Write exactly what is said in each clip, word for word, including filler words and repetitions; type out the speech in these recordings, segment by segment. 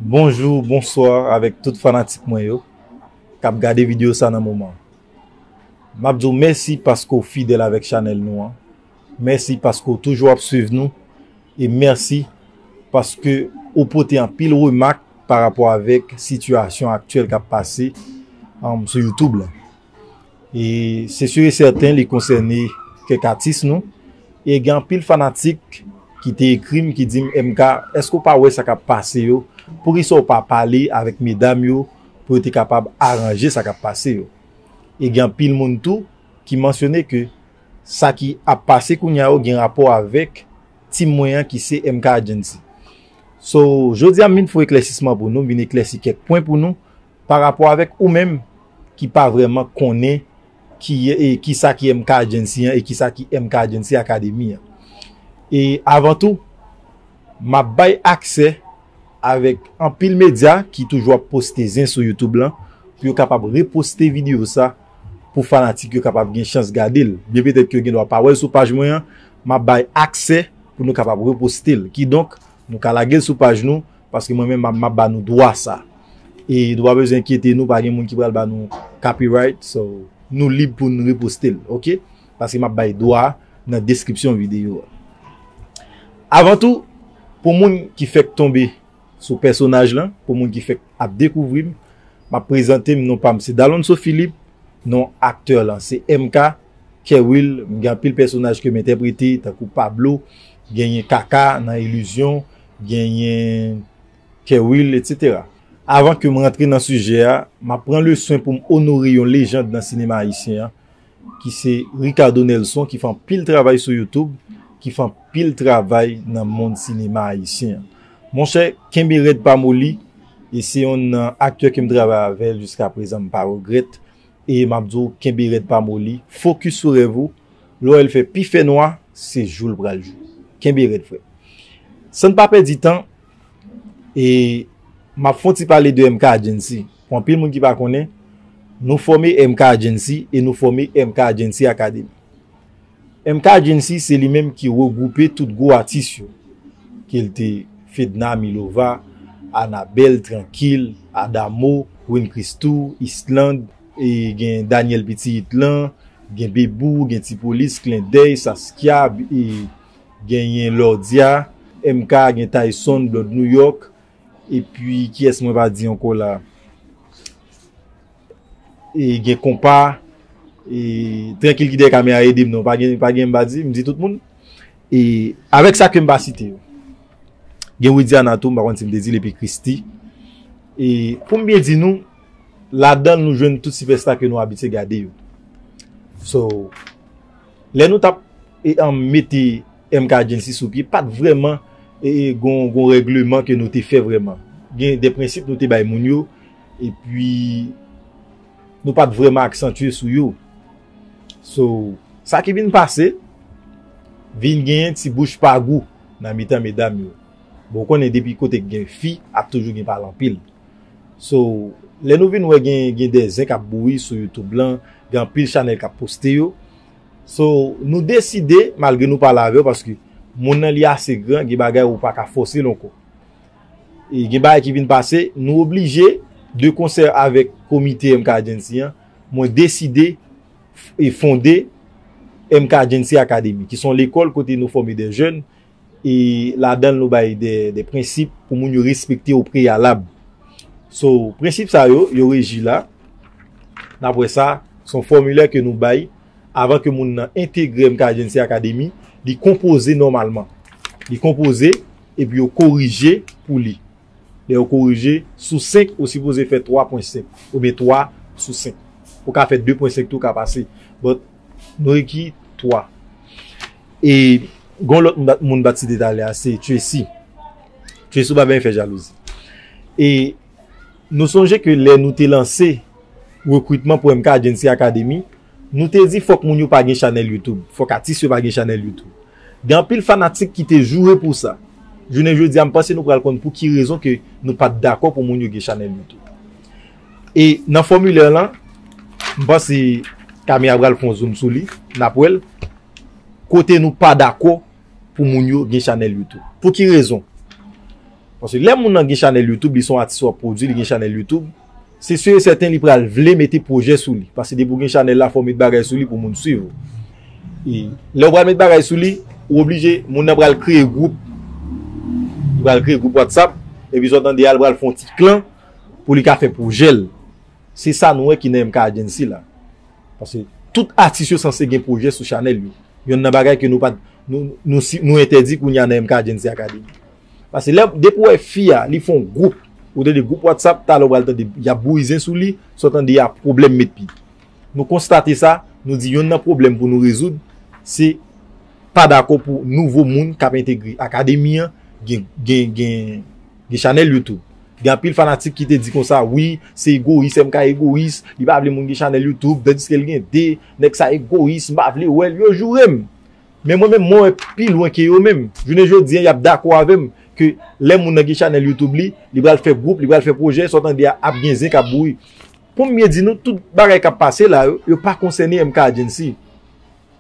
Bonjou, bonswa avèk tout fanatik mwen yo k ap gade videyo sa nan moman. M ap di w mèsi paske w fidèl avèk chanèl nou an. Mèsi paske w toujou ap swiv nou. E mèsi paske ou pote anpil remak pa rapò avèk sitiyasyon aktyèl k ap pase, um, sou YouTube la. E se si e sèten li konsène kèk atis nou. E gen anpil fanatik ki te ekri m, ki di m, M K, èske w pa wè sa k ap pase yo? Poukisa w pa pale avèk medam yo pou yo te kapab aranje sa k ap pase yo? E gen anpil moun tou ki mansyone ke sa ki ap pase kounye a yo gen rapò avèk team mwen an ki se M K Agency. So, jodi a m vin fè eklèsisman pou nou, m vin eklèsi kèk pwen pou nou pa rapò avèk ou menm ki pa vrèman konnen ki, e, ki sa ki M K Agency an e ki sa ki M K Agency Academy an. E avan tou, m ap bay aksè avèk anpil medya ki toujou ap poste zen sou YouTube lan pou yo kapab reposte videyo sa pou fanatik yo kapab gen chans gade l. Byen petèt ke yo gen dwa pa wè l sou paj mwen an, m ap bay aksè pou nou kapab reposte l. Kidonk, nou ka lage l sou paj nou, paske mwen menm m ap, m ap ba nou dwa sa. E nou pa bezwen enkyete nou, pa gen moun ki pral ba nou copyright, so nou lib pou n reposte l, oke? Paske m ap bay dwa a nan deskripsyon videyo a. Avan tou, pou moun ki fèk tonbe sou pèsonaj lan, pou moun ki fèk ap dekouvri m, m ap prezante m, non pa m se Dalonso Philippe, non aktè lan se M K, Kerwill, m gen anpil pèsonaj ke m entèprete, tankou Pablo, genyen Kaka nan Ilizyon, genyen Kerwill, etsetera. Avan ke m rantre nan sijè a, m ap pran le swen pou m onore yon lejand nan sinema ayisyen an, ki se Ricardo Nelson, ki fè anpil travay sou YouTube, ki fè anpil travay nan mond sinema ayisyen an. Monchè, kenbe rèd pa moli, e se yonn nan aktè ke m travay avè l jiska prezan, m pa regrèt, e m ap di w, kenbe rèd pa moli, fokis sou rèv ou, lè w wè l fè pi fè nwa, se jou l pral jou. Kenbe rèd, frè. San n pa pèdi tan, e m ap fè yon ti pale de M K Agency. Pou anpil moun ki pa konnen, nou fòme M K Agency e nou fòme M K Agency Academy. M K Agency se li menm ki regwoupe tout gwo atis yo, ke l te Fedna Milova, Anabel, Trankil, Adamo, Win Christou, Island, e gen Daniel Pitit lan, gen Bebou, gen Ti Polis, Klendèy, Saskia, e genyen Lordia, M K, gen Tyson, Blood New York, epi kiyès mwen pa di ankò la? E gen Konpa, e Trankil ki dèyè kamera ede m non, pa gen, pa gen m pa di, m di tout moun. E avèk sa ke m pa site yo. Gen Widiana tou, m pa konn si m te di l, epi Christy. E pou m byen di nou, ladan l nou jwenn tout sipèsta ke nou abitye gade yo. So, lè nou t ap, e, an, mete M K Agency sou pye, pa t vrèman, e, e, gon, gon règleman ke nou te fè vrèman. Gen de prensip nou te bay moun yo, epi nou pa t vrèman aksantye sou yo. So, sa ki vin pase, vin genyen ti bouch pa gou nan mitan medam yo. Bon, ou konnen depi kote k gen fi, ap toujou gen pale anpil. So, lè nou vin wè gen, gen de zen k ap bouyi sou YouTube lan, gen anpil chanèl k ap poste yo. So, nou deside, malgre nou pale avè w, paske moun nan li ase gran, gen bagay ou pa ka fòse l ankò. E gen bagay ki vin pase, nou oblije, de konsè avèk komite M K Agency an, mwen deside f-, e fonde M K Agency Academy, ki se yon lekòl kote nou fòme de jèn, e ladan l nou bay de, de prensip pou moun yo respekte o preyalab. So, prensip sa yo, yo reji la. N ap wè sa, se yon fòmilè ke nou bay avan ke moun nan entegre M K Agency Academy, li konpoze nòmalman. Li konpoze, epi yo korije pou li. Lè yo korije, sou senk, ou sipoze fè twa pwen senk, oubyen twa sou senk. Ou ka fè de pwen senk tou, ka pase. But, nou rekri twa. E, gon lòt moun bat, moun bat site talè a, se Tracy. Tracy ou pa byen fè jalouzi. E, nou sonje ke lè nou te lanse rekritman pou M K Agency Academy, nou te di fòk moun yo pa gen chanèl YouTube, fòk atis yo pa gen chanèl YouTube. Gen anpil fanatik ki te joure pou sa. Jounen jodi a, m panse nou pral konn pou ki rezon ke nou pa t dakò pou moun yo gen chanèl YouTube. E nan fòmilè lan, m panse Camille pral fè yon zoom sou li, n ap wè l, kote nou pa dakò pou moun yo gen chanèl YouTube. Pou ki rezon? Paske lè moun nan gen chanèl YouTube, li se yon atis w ap pwodui, li gen chanèl YouTube, se si e sèten li pral vle mete pwojè sou li. Paske depi w gen chanèl la, fò w met bagay sou li pou moun swiv ou. E lè w pral met bagay sou li, ou oblije, moun nan pral kreye gwoup. Li pral kreye gwoup WhatsApp, epi sa w tande a, li pral fè yon ti klan pou li ka fè pwojè l. Se sa nou wè ki nan M K Agency la. Paske tout atis yo sanse gen pwojè sou chanèl yo. Yonn nan bagay ke nou pa t, nou, nou, si- nou entèdi kounye a nan M K Agency Academy. Paske lè, depi w wè fi a, li fè yon gwoup, ou tande gwoup WhatsApp, talè w pral tande y ap bouyi zen sou li, sa w tande a pwoblèm met pye. Nou konstate sa, nou di yonn nan pwoblèm pou nou rezoud, se pa dakò pou nouvo moun k ap entegre akademi an gen, gen, gen, gen chanèl YouTube. Gen anpil fanatik ki te di konsa, wi, se egoyis, M K egoyis, li pa vle moun gen chanèl YouTube, tandiske l gen de, nèg sa egoyis, m pa vle wè l, yo joure m. Men mwen menm, mwen wè pi lwen ke yo menm. Jounen jodi a, y ap dakò avè m ke lè moun nan gen chanèl YouTube li, li pral fè gwoup, li pral fè pwojè, sa w tande a ap gen zen k ap bouyi. Pou m byen di nou, tout bagay k ap pase la yo, yo pa konsène M K Agency.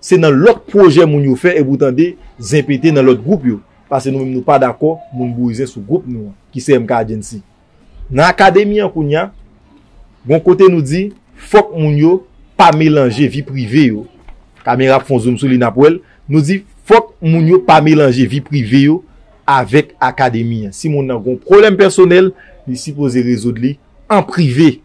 Se nan lòt pwojè moun yo fè epi w tande zen pete nan lòt gwoup yo. Paske nou menm nou pa dakò moun bouyi zen sou gwoup nou an, ki se M K Agency. Nan akademi an kounye a, gon kote nou di, fòk moun yo pa melanje vi prive yo. Kamera ap fè yon zoom sou li, n ap wè l. Nou di, fòk moun yo pa melanje vi prive yo avèk akademi an. Si moun nan gon pwoblèm pèsonèl, li sipoze rezoud li an prive.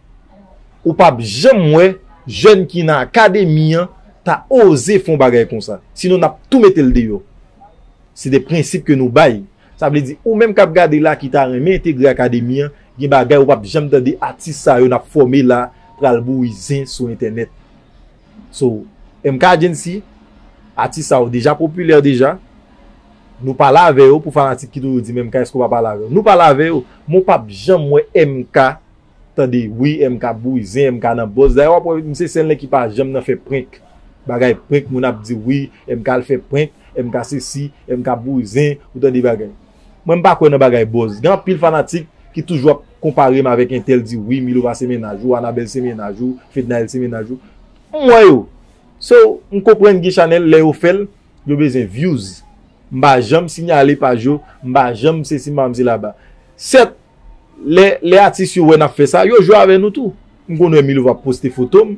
Ou p ap janm wè jèn ki nan akademi an ta oze fè yon bagay konsa. Sinon, n ap tou mete l deyò. Se de prensip ke nou bay. Sa vle di, ou menm k ap gade la ki ta renmen entegre akademi an, gen bagay ou p ap janm tande atis sa yo n ap fòme la pral bouyi zen sou entènèt. So, M K Agency, atis sa yo deja popilè deja. Nou pale avè yo pou fanatik ki toujou di, men M K, èske w pa pale avè yo? Nou pale avè yo, men w p ap janm wè M K tande, wi, M K ap bouyi zen, M K nan buzz. Dayè, w ap wè, m se sèl nèg ki pa janm nan fè prank. Bagay prank, moun ap di, wi, M K al fè prank, M K sesi, M K ap bouyi zen, ou tande bagay. Mwen, m pa kwè nan bagay buzz. Gen anpil fanatik ki toujou ap konpare m avèk entèl, di, wi, Milo pa se mennaj ou, Anabèl se mennaj ou, Fednaelle se mennaj ou. M wè yo. So, m konprann gen chanèl, lè yo fè l, yo bezwen views. M pa janm siyale paj yo, m pa janm sesi, m pa janm sela ba. Sèt, lè, lè atis yo wè n ap fè sa, yo jwe avè nou tou. M konn wè Milo va poste foto m.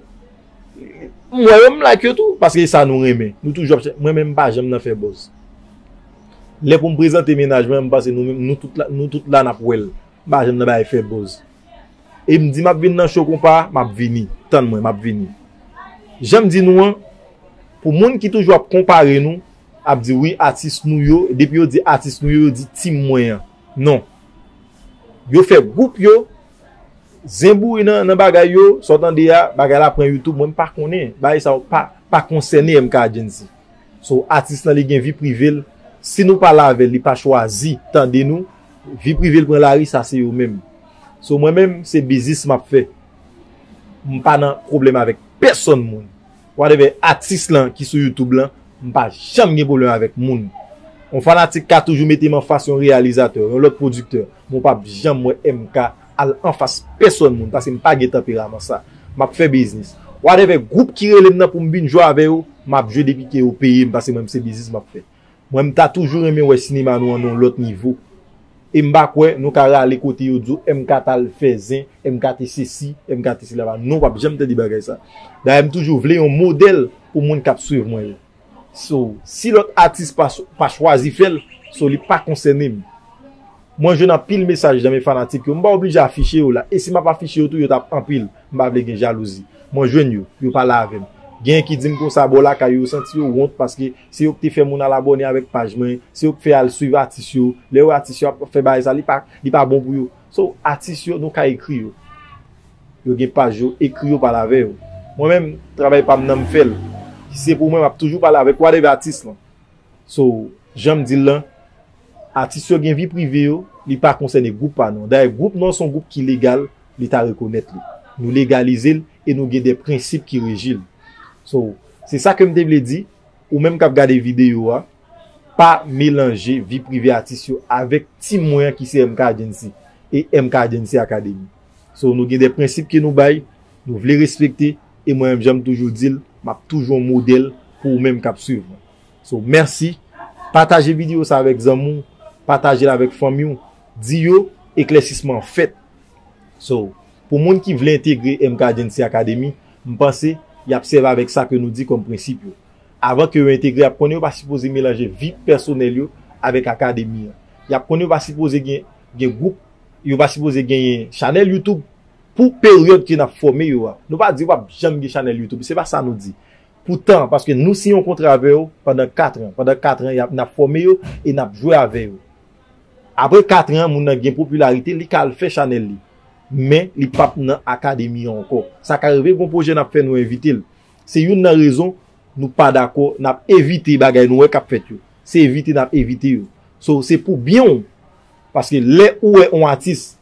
M wè yo, m like yo tou, paske e sa nou renmen. Nou toujou ap chè-, mwen menm m pa janm nan fè buzz. Lè pou m prezante mennaj mwen, m panse nou menm, nou tout la, nou tout la n ap wè l. M pa janm nan bay fè buzz. E m di m ap vin nan show konpa, m ap vini. Tann mwen, m ap vini. Jan m di nou an, pou moun ki toujou ap konpare nou, ap di wi atis nou yo, depi yo di atis nou yo, yo di team mwen an. Non. Yo fè gwoup yo, zen bouyi nan, nan bagay yo, sa w tande a, bagay la pran YouTube, mwen m pa konnen. Bagay sa yo pa, pa konsène M K Agency. So, atis lan li gen vi prive l. Si nou pale avè l, li pa chwazi tande nou, vi prive l pran lari, sa se yo menm. So, mwen menm, se biznis m ap fè. M pa nan pwoblèm avèk pèsonn moun. Whatever atis lan ki sou YouTube lan, m pa janm gen pwoblèm avèk moun. Yon fanatik ka toujou mete m anfas yon reyalizatè, yon lòt pwodiktè, men w p ap janm wè M K al anfas pèsonn moun, paske m pa gen tanperaman sa. M ap fè biznis. Whatever gwoup ki rele m nan pou m vin jwe avè yo, m ap jwe depi ke yo peye m, paske mwen, m se biznis m ap fè. Mwen, m ta toujou renmen wè sinema nou an nan yon lòt nivo. E m pa kwè nou ka rale kote yo di w M K t al fè zen, M K te sesi, M K te sela ba. Non, w p ap janm tande bagay sa. Dayè, m toujou vle yon modèl pou moun k ap swiv mwen yo. So, si lòt atis pa, pa chwazi fè l, so, li pa konsène m. Mwen jwenn anpil mesaj nan men fanatik yo. M pa oblije afiche yo la. E si m ap afiche yo tou, yo t ap anpil. M pa vle gen jalouzi. Mwen jwenn yo, yo pale avè m. Genyen ki di m konsa bò lakay yo, yo santi yo wont paske se yo ki te fè moun al abòne avèk paj mwen, se yo ki fè al swiv atis yo. Lè yo wè atis yo ap fè bagay sa, li pa, li pa bon pou yo. So, atis yo, nou ka ekri yo. Yo gen paj yo, ekri yo, pale avè yo. Mwen menm, travay pa m nan m fè l. Si se pou mwen, m ap toujou pale avèk whatever atis lan. So, jan m di l lan, atis yo gen vi prive yo, li pa konsène gwoup pa nou an. Dayè, gwoup nou an se yon gwoup ki legal, Leta rekonèt li. Nou legalize l e nou gen de prensip ki reji l. So, se sa ke m te vle di, ou menm k ap gade videyo a, pa melanje vi prive atis yo avèk team mwen an ki se M K Agency e M K Agency Academy. So, nou gen de prensip ke nou bay, nou vle respekte, e mwen menm, jan m toujou di l, m ap toujou yon modèl pou ou menm k ap swiv mwen. So, mèsi. Pataje videyo sa avèk zanmi w, pataje l avèk fanmi w. Di yo, eklèsisman an fèt. So, pou moun ki vle entegre M K Agency Academy, m panse y ap sèvi avèk sa ke nou di kòm prensip yo. Avan ke yo entegre, y ap konnen yo pa sipoze melanje vi pèsonèl yo avèk akademi an. Y ap konnen yo pa sipoze gen, gen gwoup, yo pa sipoze genyen chanèl YouTube pou peryòd ke n ap fòme yo a. Nou pa di yo p ap janm gen chanèl YouTube, se pa sa nou di. Poutan, paske nou siyen yon kontra avè yo pandan kat an. Pandan kat an, y ap, n ap fòme yo e n ap jwe avè yo. Apre kat an, moun nan gen popilarite, li ka al fè chanèl li. Men, li p ap nan akademi an ankò. Sa ka rive, gon pwojè n ap fè, nou envite l. Se youn nan rezon nou pa dakò, n ap evite bagay nou wè k ap fèt yo. Se evite n ap evite yo. So, se pou byen w. Paske lè ou wè yon atis,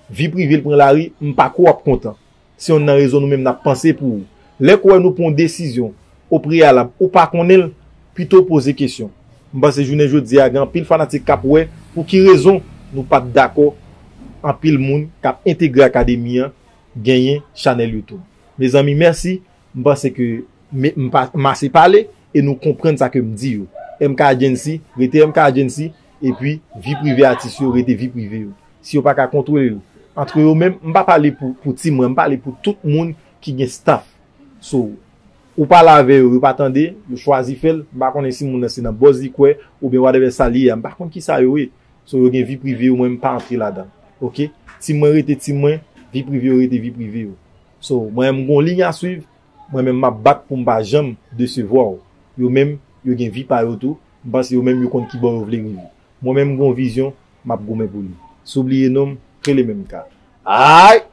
vi prive l pran lari, m pa kwè w ap kontan. Se youn nan rezon nou menm n ap panse pou ou. Lè k wè nou pran yon desizyon o preyalab, ou pa konnen l, pito w poze kesyon. M panse jounen jodi a, gen anpil fanatik k ap wè pou ki rezon nou pa t dakò anpil moun k ap entegre akademi an genyen chanèl YouTube. Mezanmi, mèsi. M panse ke m, m pa, m ase pale e nou konprann sa ke m di yo. M K Agency, rete M K Agency, epi vi prive atis yo, rete vi prive yo. Si yo pa ka kontwole yo, antre yo menm, m pa pale pou, pou Ti Mwen, m pale pou tout moun ki gen staff. So, ou pale avè yo, yo pa tande, yo chwazi fè l, m pa konnen si moun nan se nan buzz li kwè, oubyen whatever sa li ye a, m pa konn kisa yo ye. So, yo gen vi prive yo, mwen m pa antre ladan. Oke? Ti Mwen rete Ti Mwen, vi prive yo rete vi prive yo. So, mwen menm m gon liy a swiv, mwen menm m ap bat pou m pa janm desevwa w. Yo menm, yo gen vi pa yo tou, m panse yo menm yo konn kibò yo vle rive. Mwen menm m gon vizyon, m ap goumen pou li. Si w bliye non m, rele menm ka. Ay!